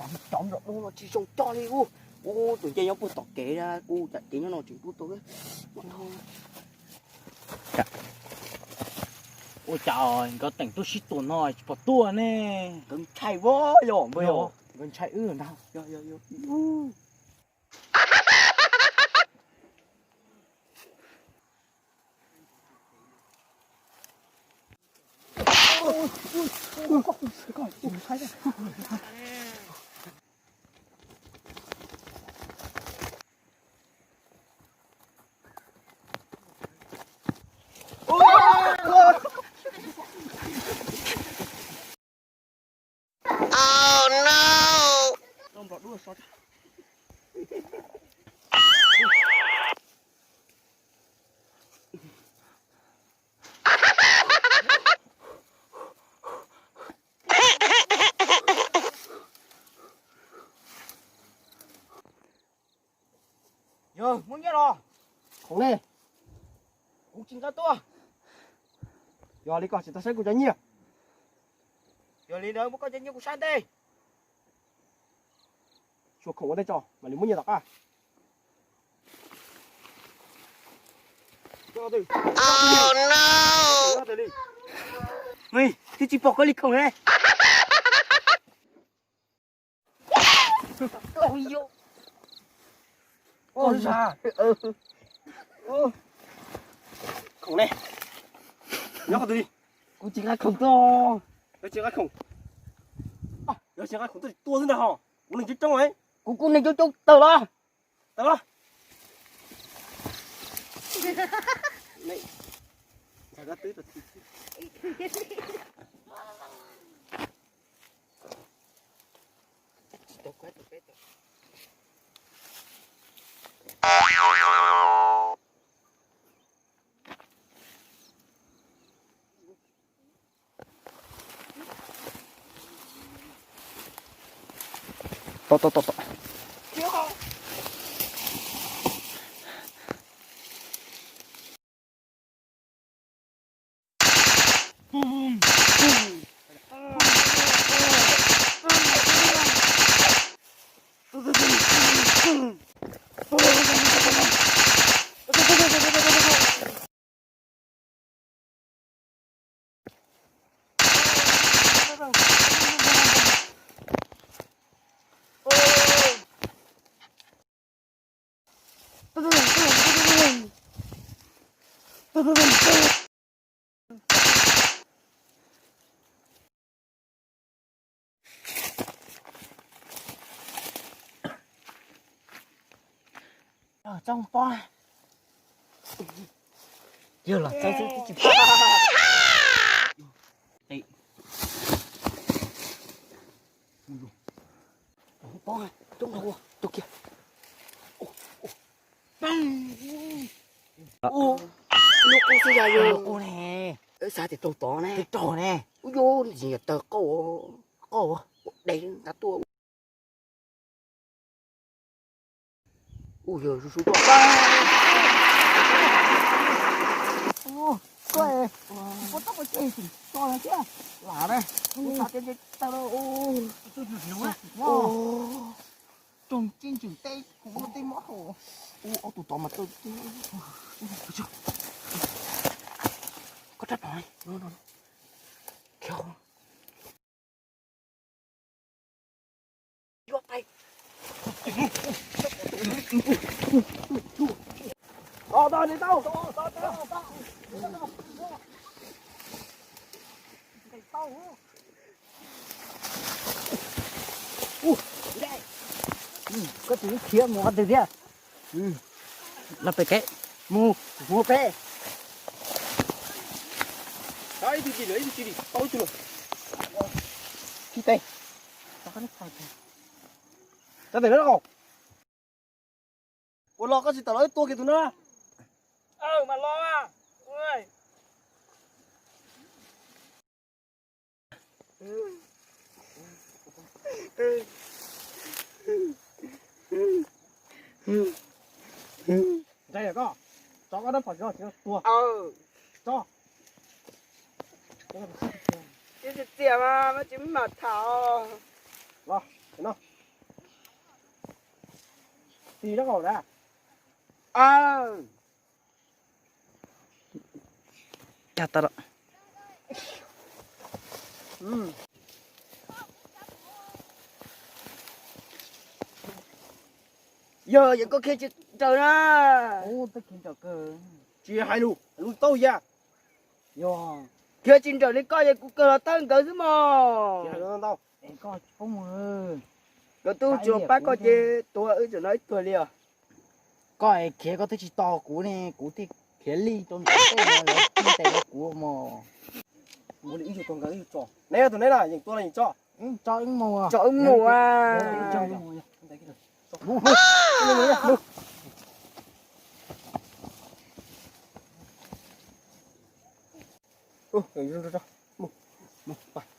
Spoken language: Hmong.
Cov nplom dub no tsis zoo coj li ub. Ub, tus ncej nyob puag tom kev na, kuv cam kev nyob no tseem pub tau. Ua cas nkawd teem tuaj sib tua no tsis pom tuaj ne? Nkawd ntshai vab yog npawg yog. Nkawd ntshai wb ntag. Yog muaj nyiaj los? Khoom ne? Kuv tsis nqa tuaj. Yog li koj tsis tau saib kuv cov nyiaj. Yog li ntawd muab koj cov nyiaj kuv saib ntej. Tshuav khoom ua ntej tso mam li muab nyiaj tom qab. Twb tsis pom koj li khoom ne. Khoom ne, nyob qhov twg li? Kuv tsis nqa khoom tuaj. Yog tsis nqa khoom, yog tsis nqa khoom tuaj tua xwb ntag hos. Kuv neeg coob coob, kuv kuj neeg coob coob, tawm los. Tawm los. Tom, tom, tom, tom. Txaus pob. Yog los txaus xwb twb tsis pob. Pob coob dhau tus kiag. Lub qub xwb yog lub qub ne. Xav tias raug tod ne. Raug ne. Ub, yog tsis yog taw qauj, qauj deb nqa tuaj. Ub, yog su su tuaj. Koj, koj txhob ua ceg tso thiab. Lam na, kuv xav tias ntshe tawg. Tsoom tsib ntsws teb kuv muaj tej mob hau. Ub, ob tug tod mas tawg. Koj rab phom. Koj tus khiav mus qhov twg thiab? Los pem kev, mus, mus pem. Ib tug ci lawm, ib tug ci li, tau ib tug lawm. Tsis tau. Tau tes lawm. Ua los koj tsis tawm los tua kiag tus no. Mas los. Ntshai yog koj, tso koj rab phom tso, tso tua. Tso. Txias mas tsis mam tham. Los, no. Tig rau hauv na. Yog, yog koj khiav tsis raws na. Tsis hais lus, hais lus tau yam. Khiav tsis raws li koj, yog kuv kawg los thawj nkawd xwb mog. Nkawd twb tsis pab koj ces tuag wb tseem noj ib tuag li os. Koj es khiav koj twb tsis tos kuv ne, kuv thiaj khiav lij rau ntawm tej no, lawv tij tes rau kuv mog. Neb tus neb na, yeej tua los yeej tso. Tso wb mus, tso wb mus a.